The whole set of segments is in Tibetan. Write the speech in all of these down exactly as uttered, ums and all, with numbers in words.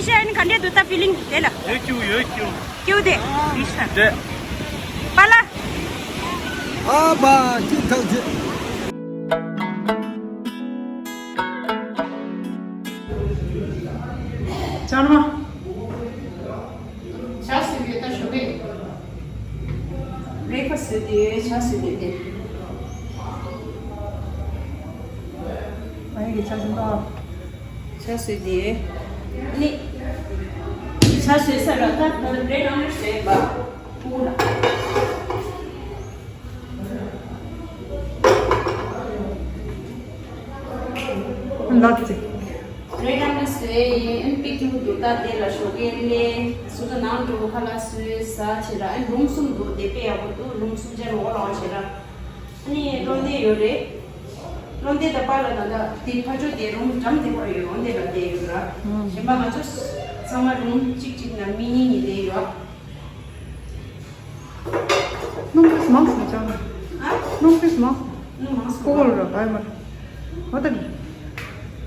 ཤ་ཡིན་ག་འདྲས་འདུག་ད་ཕི་ལིང་དེ་ལ། ཡོད་སྐྱུག་ཡོད་སྐྱུག་སྐྱུག་དེ། དེ། པ་ལ། ཨ་བ་སྐྱུག་ཐག་ཆོད། ཅང་མ། ཇ་བཟོས་པའི་ད་ཞོགས་པའི། བྷི་རེག་ཕ་སི་བཟོས་ཏེ་ཇ་བཟོས་ཏེ་དེ། ཨ་ཡེ་གི་ཇ་བཟོས་ཏོ། ཇ་བཟོས་ཏེ། ནི། ཇ་བཟོས་ས་ར་ད་ད་བྷི་རེཌ་ཨོམ་ལེཊ་བཟོས་པ། ཕྲུ་གུ་ལ། ལགས་ཅིག་བྷི་རེཌ་ཨོམ་ལེཊ་བཟོས་ཡིན། ཨན་པི་ཀིང་འདུག་ད་དེ་ལ་ཞོགས་ཀས་ལས་སུ་ད་ནང་དུ་ཁ་ལག་བཟོས་ཟ་བྱེད་ར། ཨན་རུམ་གསུམ་འདུག་དེ་དཔེ་ཡག་པོ་འདུག་རུམ་གསུམ་ཆ་ལོག་ལོག་བྱེད་ར། ཨ་ནི་གློག་འདེད་ཡོད་རེད། གློག་འདེད་ད་པ་ལ་ད་ད་དེ་ཕ་ཆོས་དེ་རུམ་འགྲམ་དེ་བར་ཡོད། གློག་འདེད་ལ་བསྡད་ཡོད་ར། གཞན་པ་ང་ཚོ་ཚང་མ་རུམ་གཅིག་གཅིག་ནང་མི་གཉིས་གཉིས་བསྡད་ཡོད། སྣུམ་ཕྲུག་མང་སོང་ཅང་། ཨ། སྣུམ་ཕྲུག་མང་སོང་། སྣུམ་མང་སོང་། ཀོ་ལ་ར་བའི་མར། ཧོ་ད་ནི།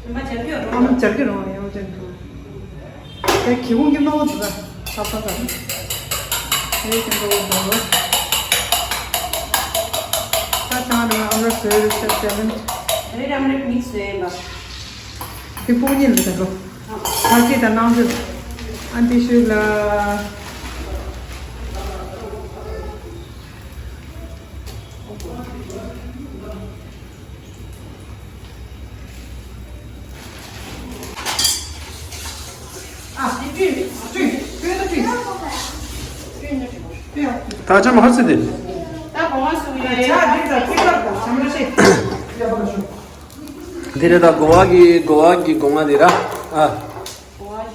གཞན་པ་སྦྱར་གྱི་ཡོད་རོ། ཨ་མ་སྦྱར་གྱི་རོ་ཡོད་ཅན་དུ། ཡ་ཁྱི་ཁུང་གི་རྣོ་བོ་འདུག་ད་ས་ས་ས་ནི། ཡ་ཁྱི་རྣོ་བོ་འདུག་ད་ཅང་རེ་ཨམ་ར་སོས་རེ་ཤ་སེ་ལེན། རེ་ཨམ་ར་མིག་སོས་ལ། དེ་ཕུག་ཉིན་ལ་ད་འགྲོ། ཕ་སྐད་དང་སྣང་ཚུལ། ཨ་འདི་ཤུལ་ལ། ད་ཆ་མ་ཧ་ཚི་དེ། འདི་རེད་ད་གོ་བ་གི་གོ་བ་གི་སྒོ་ང་འདི་ར། ཨ།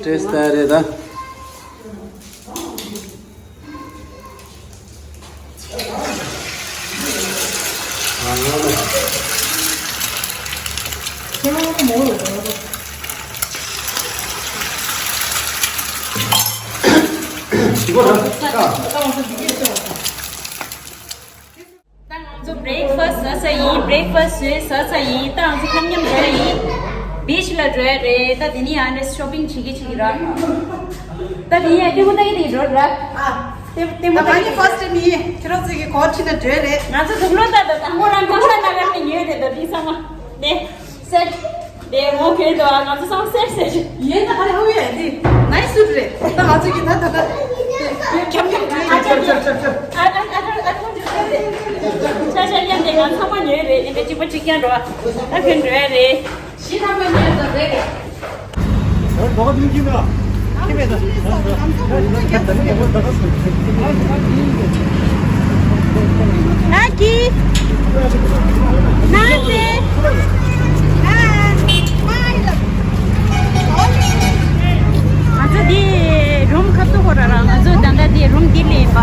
ཏེས་ཏ་རེད་ད། ད་ང་ཚོ་བྷི་རེག་ཕ་སི་ཟ་ས་ཡིན། བྷི་རེག་ཕ་སི་ཟ་ས་ཡིན། ད་ང་ཚོ་ཁམ་ཉམས་འགྲོ་ཡ་ཡིན། བིཆ་ལ་འགྲོ་ཡ་རེད། ད་དེ་ནས་ཡང་ནས་ཤོ་པིང་བྱེད་ཀྱི་བྱེད་ཀྱི་ར། ད་དེ་ཡང་ལྟད་མོ་ལྟ་གི་དེ་འགྲོ་ར། ཨ། ལྟད་ལྟད་མོ་ད་ལྟ་གི་ང་ནི་ཕར་སི་ཊི་ཊེམ་ཡིན། ཁྱེད་རང་ཚོ་གི་གོ་ཁྲིད་ན་འགྲོ་ཡ་རེད། ང་ཚོ་དུག་ལོག་ད་ད་དང་པོ་རང་ཁ་ས་ན་ར་ནས་ཉོས་རེད། ད་དེ་ཚང་མ་དེ། སེར། དེ་མོ་ཁེ་དོ་ང་ཚོ་སང་སེར་སེར། ཡེ་ད་ཨ་རེ་ཧུ་ཡེ་དེ་ནའི་སུ་རེད། ད་ང་ཚོ་གི་ད་ད་ད་ཁྱབ་ཁྱབ་ཁྱབ་ཁྱབ་ཁྱབ་ཁྱབ། ཨ་ཨ་ཨ་ཨ་ཁོང་ཚོ་ཁྱབ་རེད། ཤ་ཤ་ཡང་དེ་ང་ཚང་མ་ཉོས་རེད། ཡིན་པའི་གཅིག་པ་གཅིག་རྐྱང་འགྲོ། ཨ་ཁེ་འགྲོ་ཡ་རེད། ཤི་ཐང་མ་ཉོས་ད་རེད། ཨ་ཀི། ན་ཏེ། ང་ཚོ་འདི་རུམ་ཁ་ཐུག་ཁོ་ར་ར། ང་ཚོ་ད་ལྟ་འདི་རུམ་འདི་ལ་ཡིན་པ།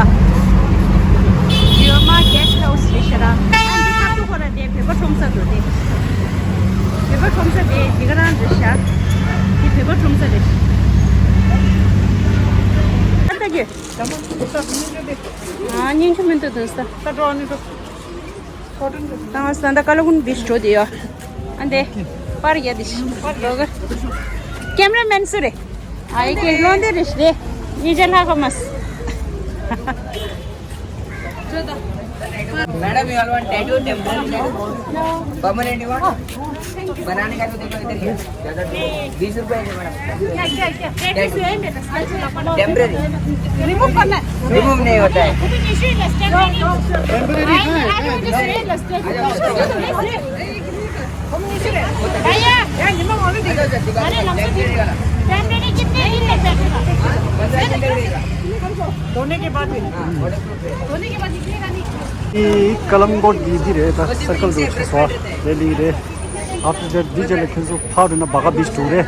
ཡོ་མ་གེ་སི་ཊི་ཧའུ་སི་རེད་ཤག་ར། ཨ་འདི་ཁ་ཐུག་ཁོ་ར་དེ་བོད་པ་ཁྲོམ་ས་འགྲོ་དེ། བོད་པ་ཁྲོམ་ས་དེ་འདི་ག་རང་རེད་ཤག་འདི་བོད་པ་ཁྲོམ་ས་རེད། ཨ་ད་གི། ཨ་སྙིང་རྗེ་མི་འདུག་དོན་ས། ད་ང་ས་ད་ཀ་ལ་ཀུན་བིས་འགྲོ་དེ་ཡོད། ཨ་འདི། པར་རྒྱག་དེ་ཤི། རོག་གི། ཀེམ་ར་མེན་སུ་རེད། ཨ་ཡེ་ཀེ་ལོན་དེ་རེད་ཤི་རེད། ཉི་ཇ་ལྷ་ཁ་མ་སི། Madam, you all want tattoo, temporary tattoo? Permanent you want? बनाने का तो देखो इधर ही है। ज्यादा बीस रुपए है मैडम। क्या, क्या, क्या? टेम्परेरी। रिमूव करना है। रिमूव नहीं होता है। टेम्परेरी है। भैया, अरे, लमसम टेम्परेरी कितने दिन तक बैठेगा? धोने के बाद भी। ཨི་ཀ་ལམ་གོར་གི་འདི་རེད། ད་སར་ཀལ་འདུག་སོ་སོ་རེ་ལི་རེད། ཨབ་ཏུ་ཌེ་ཊི་འདི་རྗེས་ལ་ཁྱོད་ཚོ་ཕར་འགྲོ་ན་བ་ག་བིས་ཊུ་རེད།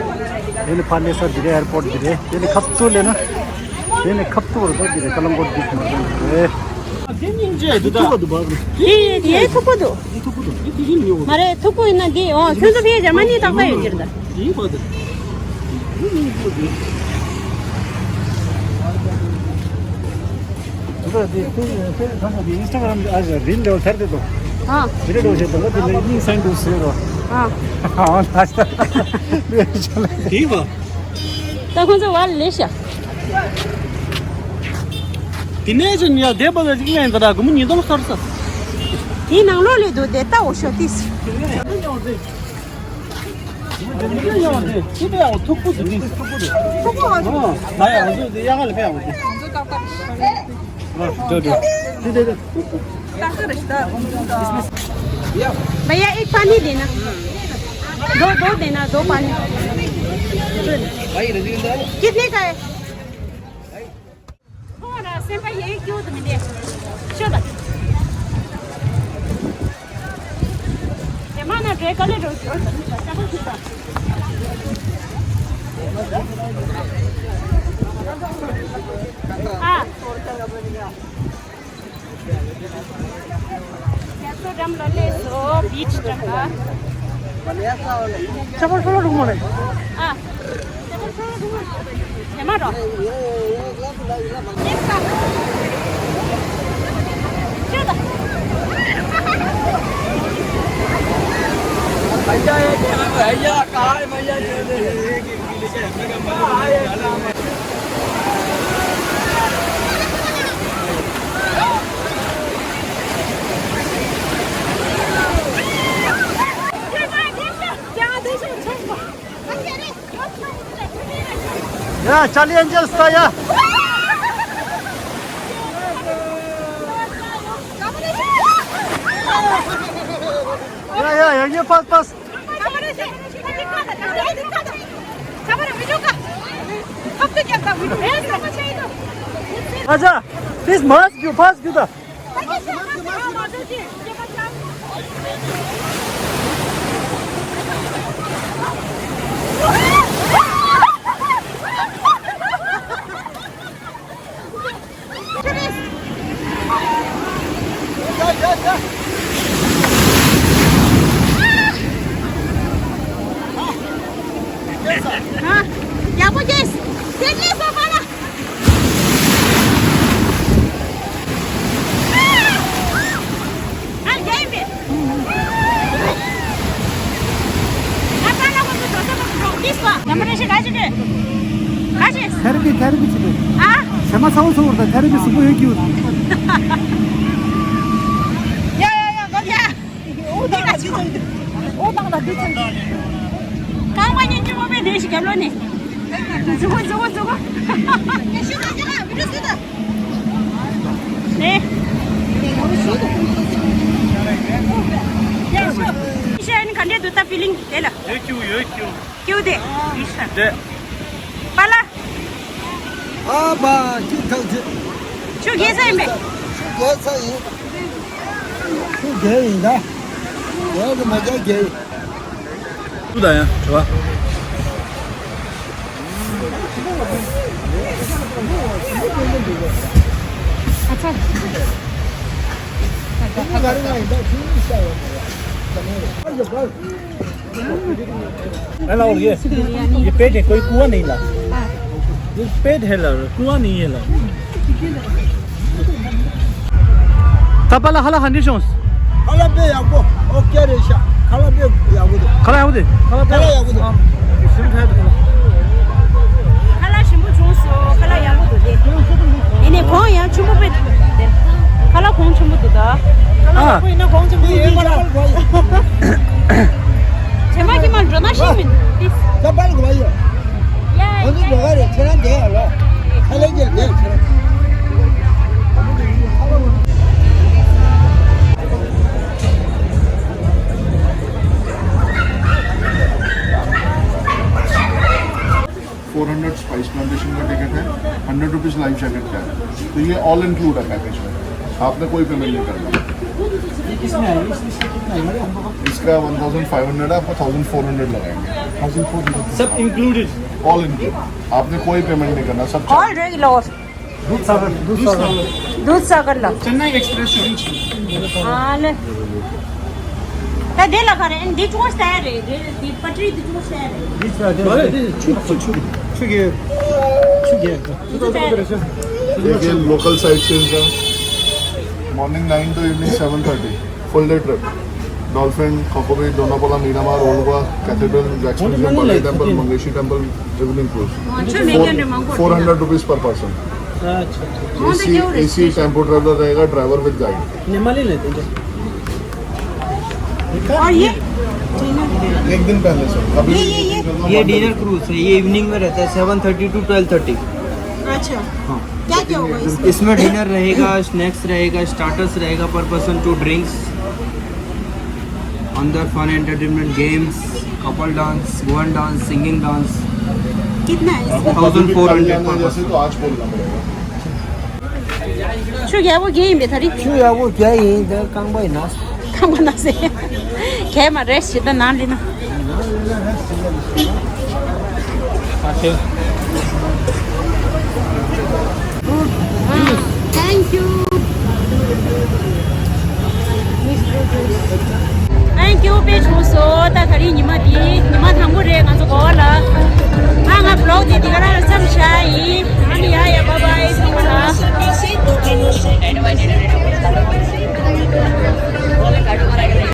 དེ་ནས་ཕར་ལེ་སར་འདི་རེད། ཨེར་པོར་ཊི་འདི་རེད། དེ་ནས་ཁབ་ཏུ་ལེ་ན། དེ་ནས་ཁབ་ཏུ་རེད། ད་འདི་རེད། ཀ་ལམ་གོར་གི་འདི་མ་རེད། འདི་ཐུག་པ་འདུག་བ། དེ་དེ་ཐུག་པ་འདུག་འདི་ཐུག་པ་འདུག་འདི་ཐུག་གི་ཉོ། མ་རེད། ཐུག་པ་ཡིན་ན་འདི་འོ་ཁྱོད་ཚོ་ཕའི་འཇར་མ་ནི་ཏག་ཏག་ཡོད་ཀྱི་རེད་ད། འདི་ཡིན་པ་འདི། འདི་ཡིན་པ་འདི། དེ་འདྲ་དེ་དེ་ད་ང་གི་ཨིན་སི་ཊ་གྷ་རམ་ཨ་ཟ་རིལ་ལེ་ཐར་ཏེ་དོ། ཨ། དེ་འདྲ་འདྲ་བྱས་ད་ང་དེ་ནས་ནིང་སན་དུ་ཟེར་རོ། ཨ། ཨ་ད་ད། དེ་ཡིན་པ། ད་ཁོང་ཚོ་བར་ལས་ཤག་དེ་ནས་ཅི་ཉལ་བསྡད་པ་ལ་རིག་ལན་ད་ར་དགོང་མོ་ཉིན་ཐོག་ལ་ཚར་ས། དེའི་ནང་ལོགས་ལས་འདུག་དེ་ལྟ་འོ་ཤོག་ཏིས། ཐུག་པོ་ཨ། ང་ཡང་འོ་ཚོ་དེ་ཡག་ལ་ཕེབས་འོ་དེ། འགྲོ་འགྲོ། དེ་དེ་དེ། भैया, एक पानी देना। दो, दो देना, दो पानी। कितने का है? हो रहा, सेम्पा, ये क्यों तो मिले? शो दा। ये माना, ड्रे कलर रो, रो, रो, रो, रो। हाँ। ཁྱེད་ཚོ་འགྲམ་ལ་སླེབས་སོང་། བིཆ་འགྲམ་ལ། ཆ་པོ་ཤོ་ལོ་རུ་མོ་རེད། ཨ། ཆ་པོ་ཤོ་ལོ་རུ་མོ། ཉི་མ་རོ། སླེབས་ས། ཤོ་ད། भैया, ये क्या है भैया? कहाँ है भैया? ये देखिए। या, चार्ली एंजल्स था या। या, या, या, ये पास, पास। राजा, प्लीज मास्क क्यों, मास्क क्यों था? ཡག་པོ་སྐྱེས། སེམས་ལས་སོ་པ་ལ། ཨ་རྒྱ་ཡིན་པས། ཨ་པ་ལ་ཁོ་ཚོ་འགྲོ་ས་མ་འགྲོ་ཏིས་པ། ནམ་རེ་ཞིག་ག་ཅི་འདྲེ། ག་ཅི། ཐེ་ར་པི་ཐེ་ར་པི་ཅི་འདྲེ། ཨ། ཞེ་མ་ཚ་བོ་ཚོ་བར་དང་ཐེ་ར་པི་སུ་པོ་ཡོད་ཀྱི་ཡོད། ཡ་ཡ་ཡ་གོ་ཡ། འོ་ད་ང་ཅི་ཚོ་ཡིན། འོ་ད་ང་ད་དུས་ཚོད། རྐང་པ་གཉིས་ཀྱི་མོ་པའི་དེ་ཞིག་རྒྱབ་ལོ་ནས། འཛུགས་འཛུགས་འཛུགས། ཡ་ཤི་ད་ཡ་བི་ཌིའོ་ཟེར་ད། ནས། ཡ་ཤི་ཨ་ནི་ག་འདྲས་འདུག་ད་ཕི་ལིང་དེ་ལ། ཡོད་ཀྱུ་ཡོད་ཀྱུ། ཀྱུ་དེ། ཨིཤ་དེ། པ་ལ། ཨ་བ་ཀྱུ་ཐག་ཅི། ཆུ་རྒྱས་ས་ཡིན་པས། ཆུ་རྒྱས་ས་ཡིན། ཆུ་རྒྱས་ཡིན་ད། ཡོད་གི་མ་རྒྱས་རྒྱས་ཡིན། ཏུ་ད་ཡང་བྲོ་བ། ཨ་ཚ། अरे और ये, ये पेट है, कोई कुआं नहीं ला। ये पेट है ला, कुआं नहीं है ला। ད་པ་ལ་ཧ་ལ་ཧ་འདི་བྱུང་། ཁ་ལག་དཔེ་ཡག་པོ། ཨོ་ཀེ་རེད་ཤག་ཁ་ལག་དཔེ་ཡག་པོ་འདུག་ཁ་ལག་ཡག་པོ་འདུག་ཁ་ལག་དཔེ་ཁ་ལག་ཡག་པོ་འདུག་ཁ་ལག་ཞིམ་པོ་བྱུང་སོང་། ཁ་ལག་ཡག་པོ་འདུག་དེ། ཡིན་ནའི་གོང་ཡང་ཆུ་མོ་དཔེ་དེ། ཁ་ལག་གོང་ཆེན་པོ་འདུག་ད། ཁ་ལག་ཡག་པོ་ཡིན་ན་གོང་ཆེན་པོ་ཡོད་པ་ལ། ཇེ་མ་ཇེ་མ་འགྲོ་ན་ཤེས་མིན། ད་པ་ལ་གོ་བ་ཡོད། ཡ་ཡ། འདི་ལོག་ག་རེད། ཁྱེད་རང་བསྡད་ཡ་ལོ། ཁ་ལག་ཅིག་བསྡད་ཁྱེད་རང་། फोर हंड्रेड स्पाइस प्लांटेशन का टिकट है, हंड्रेड रुपीज़ लाइफ जैकेट का है। तो ये ऑल इंक्लूड है पैकेज में, आपने कोई पेमेंट नहीं करना। ये किस में आएगी? इसमें कितना है? इसका वन थाउजेंड फ़ाइव हंड्रेड है, आपको थाउजेंड फ़ोर हंड्रेड लगाएंगे। Thousand four hundred. सब इंक्लूडेड। All include. आपने कोई पेमेंट नहीं करना, सब ऑल रेगुलर। दूध सागर, दूध सागर। दूध सागर ला। चेन्नई एक्सप्रेस। हाँ ले। ད་དེ་ལ་ག་རེ་འདི་ཅུང་ཟད་རེད། དེ་དེ་པ་ཏྲི་འདི་ཅུང་ཟད་རེད། འདི་ཚོ་དེ་ཆུ་ཆུ་ཆུ་ཆུ་གེ་ཆུ་གེ། ཆུ་གེ། ཆུ་ཚོད་དེ་རེད། ये लोकल साइट सीइंग का morning nine to evening seven thirty full day trip. Dolphin, Koko Beach, Dondapalla, Miramar, Old Goa, Cathedral, Jackson Museum, Palai Temple, Mangeshi Temple, evening cruise. अच्छा, मेघालय में मांगो। Four hundred rupees per person. अच्छा। AC, AC tempo traveler रहेगा, driver with guide. Nepali लेते हैं। और ये? एक दिन पहले सर, अभी ये, ये, ये? ये डिनर क्रूज है, ये इवनिंग में रहता है, seven thirty two twelve thirty. अच्छा। हाँ। क्या क्या होगा इसमें? इसमें डिनर रहेगा, स्नैक्स रहेगा, स्टार्टर्स रहेगा, पर पर्सन टू ड्रिंक्स, अंदर fun entertainment, games, couple dance, woman dance, singing dance. कितना है इसका? Thousand four hundred per person. तो आज बोलना पड़ेगा। ཆུ་ཡག་པོ་རྒྱག་ཡིན་པས་ད་རིང་། ཆུ་ཡག་པོ་རྒྱག་ཡིན་ད་རྐང་པ་ཡིན་ན། རྐང་པ་ན་ཟེར། གས་མ་རེད་ཞེ་ད་ནང་ལི་ན། ཨ་ཁེ།